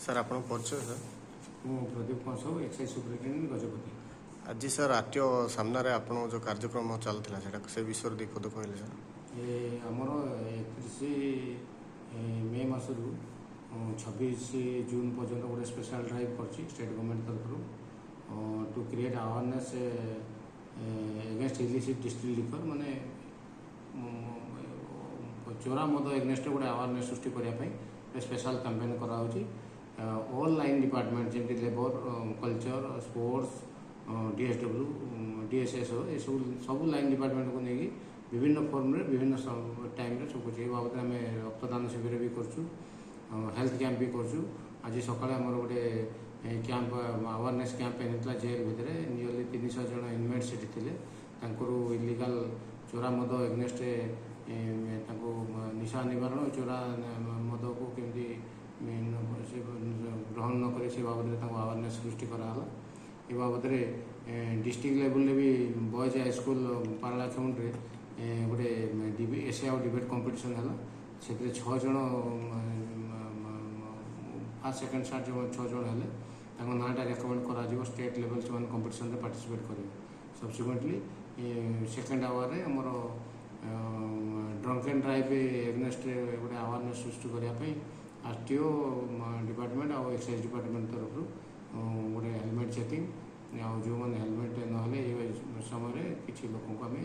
Sir, ଆପଣଙ୍କ ପରିଚୟ sir? ମୁଁ ପ୍ରଦୀପ କୁମାର ସାହୁ, ଏକ୍ସାଇଜ୍ ସୁପରିଟେଣ୍ଡେଣ୍ଟ, ଗଜପତି। ଆଜି ସାର୍, ଆର୍ଟିଓ ସାମ୍ନାରେ ଆପଣଙ୍କ ଯେଉଁ କାର୍ଯ୍ୟକ୍ରମ ଚାଲିଥିଲା, ସେଇଟା ସେ ବିଷୟରେ ଦୁଇ ପଦ କହିଲେ ସାର୍। ଆମର 31 ମେ ମାସରୁ 26 ଜୁନ୍ ପର୍ଯ୍ୟନ୍ତ ଗୋଟେ ସ୍ପେଶାଲ ଡ୍ରାଇଭ୍ କରିଛି ଷ୍ଟେଟ୍ ଗଭର୍ଣ୍ଣମେଣ୍ଟ ତରଫରୁ to create awareness against illicit distilled liquor, ମାନେ ଚୋରା ମଦ ଏଗେନଷ୍ଟ ଗୋଟେ ଆୱାରନେସ୍ ସୃଷ୍ଟି କରିବା ପାଇଁ ଗୋଟେ ସ୍ପେଶାଲ କ୍ୟାମ୍ପେନ୍ କରାହେଉଛି। ଅଲ୍ ଲାଇନ୍ ଡିପାର୍ଟମେଣ୍ଟ, ଯେମିତି labour, culture, sports, DSW, DSS, ଏସବୁ ସବୁ ଲାଇନ୍ ଡିପାର୍ଟମେଣ୍ଟକୁ ନେଇକି ବିଭିନ୍ନ ଫର୍ମରେ ବିଭିନ୍ନ ଟାଇମ୍ରେ ସବୁ କରୁଛୁ। ଏ ବାବଦରେ ଆମେ ରକ୍ତଦାନ ଶିବିର ବି କରୁଛୁ, ହେଲ୍ଥ କ୍ୟାମ୍ପ ବି କରୁଛୁ। ଆଜି ସକାଳେ ଆମର ଗୋଟେ କ୍ୟାମ୍ପ, ଆୱାରନେସ୍ କ୍ୟାମ୍ପ ହେଇଥିଲା ଜେଲ୍ ଭିତରେ। ନିୟରଲି 300 ଜଣ ଇନମେଟ୍ ସେଠି ଥିଲେ। ତାଙ୍କର ଇଲିଗାଲ ଚୋରା ମଦ ଏଗନେଷ୍ଟ, ତାଙ୍କୁ ନିଶା ନିବାରଣ, ଚୋରା ମଦକୁ କେମିତି ସେ ଗ୍ରହଣ ନ କରି, ସେ ବାବଦରେ ତାଙ୍କୁ ଆୱାରନେସ୍ ସୃଷ୍ଟି କରାହେଲା। ଏ ବାବଦରେ ଡିଷ୍ଟ୍ରିକ୍ଟ ଲେବୁଲରେ ବି ବଏଜ୍ ହାଇସ୍କୁଲ ପାରଳାଖେମୁଣ୍ଡିରେ ଗୋଟେ ଏସେ ଆଉ ଡିବେଟ୍ କମ୍ପିଟିସନ୍ ହେଲା। ସେଥିରେ ଛଅ ଜଣ ଫାର୍ଷ୍ଟ, ସେକେଣ୍ଡ, ଥାର୍ଡ଼ ଯେଉଁ ଛଅ ଜଣ ହେଲେ, ତାଙ୍କ ନାଁଟା ରେକମେଣ୍ଡ କରାଯିବ। ଷ୍ଟେଟ୍ ଲେଭେଲ୍ ସେମାନେ କମ୍ପିଟିସନ୍ରେ ପାର୍ଟିସିପେଟ୍ କରିବେ। ସବସିକ୍ୱେଣ୍ଟଲି ସେକେଣ୍ଡ ଆୱାରରେ ଆମର ଡ୍ରଙ୍କ ଆଣ୍ଡ ଡ୍ରାଇଭ୍ ଏଗନେଷ୍ଟରେ ଗୋଟେ ଆୱାରନେସ୍ ସୃଷ୍ଟି କରିବା ପାଇଁ ଆର୍ଟିଓ ଡିପାର୍ଟମେଣ୍ଟ ଆଉ ଏକ୍ସାଇଜ୍ ଡିପାର୍ଟମେଣ୍ଟ ତରଫରୁ ଗୋଟେ ହେଲମେଟ୍ ଚେକିଂ, ଆଉ ଯେଉଁମାନେ ହେଲମେଟ୍ ନହେଲେ ଏ ସମୟରେ କିଛି ଲୋକଙ୍କୁ ଆମେ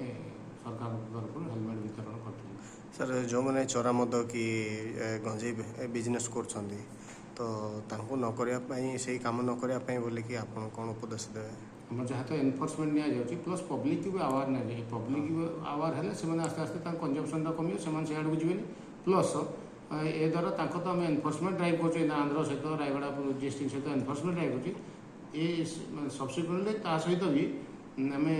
ସରକାରଙ୍କ ତରଫରୁ ହେଲମେଟ୍ ବିତରଣ କରିଥିଲୁ। ସାର୍, ଯେଉଁମାନେ ଚୋରା ମଦ କି ଗଞ୍ଜେଇ ବିଜନେସ୍ କରୁଛନ୍ତି, ତ ତାଙ୍କୁ ନ କରିବା ପାଇଁ, ସେଇ କାମ ନ କରିବା ପାଇଁ ବୋଲିକି ଆପଣ କ'ଣ ଉପଦେଶ ଦେବେ? ଆମର ଯାହା ତ ଏନଫୋର୍ସମେଣ୍ଟ ନିଆଯାଉଛି, ପ୍ଲସ୍ ପବ୍ଲିକ୍ ବି ଆୱାର ନିଆଯାଏ। ପବ୍ଲିକ୍ ବି ଆୱାର ହେଲେ ସେମାନେ ଆସ୍ତେ ଆସ୍ତେ ତାଙ୍କ କନଜମ୍ପସନ୍ଟା କମିବ, ସେମାନେ ସିଆଡ଼କୁ ଯିବେନି। ପ୍ଲସ୍ ଏ ଦ୍ୱାରା ତାଙ୍କ ତ ଆମେ ଏନଫୋର୍ସମେଣ୍ଟ ଡ୍ରାଇଭ୍ କରୁଛୁ। ଏଇନା ଆନ୍ଧ୍ର ସହିତ, ରାୟଗଡ଼ା ଡିଷ୍ଟ୍ରିକ୍ଟ ସହିତ ଏନଫୋର୍ସମେଣ୍ଟ ଡ୍ରାଇଭ୍ କରୁଛି। ଏ ସବସିକ୍ୱେଣ୍ଟଲି ତା ସହିତ ବି ଆମେ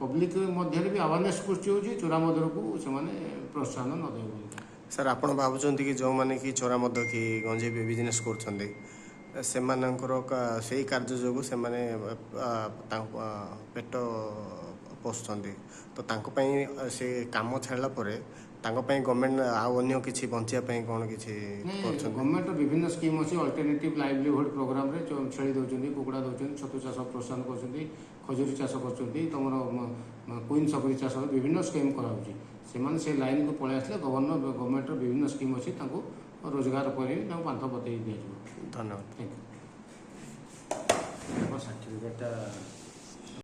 ପବ୍ଲିକ୍ ମଧ୍ୟରେ ବି ଆୱାରନେସ୍ ସୃଷ୍ଟି ହେଉଛି, ଚୋରା ମଦକୁ ସେମାନେ ପ୍ରୋତ୍ସାହନ ନ ଦେବେ ବୋଲି। ସାର୍, ଆପଣ ଭାବୁଛନ୍ତି କି ଯେଉଁମାନେ କି ଚୋରା ମଦ କି ଗଞ୍ଜେଇ ବିଜନେସ୍ କରୁଛନ୍ତି, ସେମାନଙ୍କର ସେଇ କାର୍ଯ୍ୟ ଯୋଗୁଁ ସେମାନେ ତାଙ୍କ ପେଟ ପୋଷୁଛନ୍ତି, ତ ତାଙ୍କ ପାଇଁ ସେ କାମ ଛାଡ଼ିଲା ପରେ ତାଙ୍କ ପାଇଁ ଗଭର୍ଣ୍ଣମେଣ୍ଟ ଆଉ ଅନ୍ୟ କିଛି ବଞ୍ଚିବା ପାଇଁ କ'ଣ କିଛି କରୁଛନ୍ତି? ଗଭର୍ଣ୍ଣମେଣ୍ଟର ବିଭିନ୍ନ ସ୍କିମ୍ ଅଛି। ଅଲ୍ଟରନେଟିଭ୍ ଲାଇଭଲିହୁଡ଼ ପ୍ରୋଗ୍ରାମରେ ଛେଳି ଦେଉଛନ୍ତି, କୁକୁଡ଼ା ଦେଉଛନ୍ତି, ଛତୁ ଚାଷ ପ୍ରୋତ୍ସାହନ କରୁଛନ୍ତି, ଖଜୁରୀ ଚାଷ କରୁଛନ୍ତି, ତୁମର କୁଇନ୍ ସପୁରୀ ଚାଷ, ବିଭିନ୍ନ ସ୍କିମ୍ କରାହେଉଛି। ସେମାନେ ସେ ଲାଇନ୍କୁ ପଳେଇ ଆସିଲେ ଗଭର୍ଣ୍ଣମେଣ୍ଟର ବିଭିନ୍ନ ସ୍କିମ୍ ଅଛି, ତାଙ୍କୁ ରୋଜଗାର କରି ତାଙ୍କୁ ପାନ୍ଥ ବତେଇ ଦିଆଯିବ। ଧନ୍ୟବାଦ। Thank you. ସାର୍ଟିଫିକେଟଟା।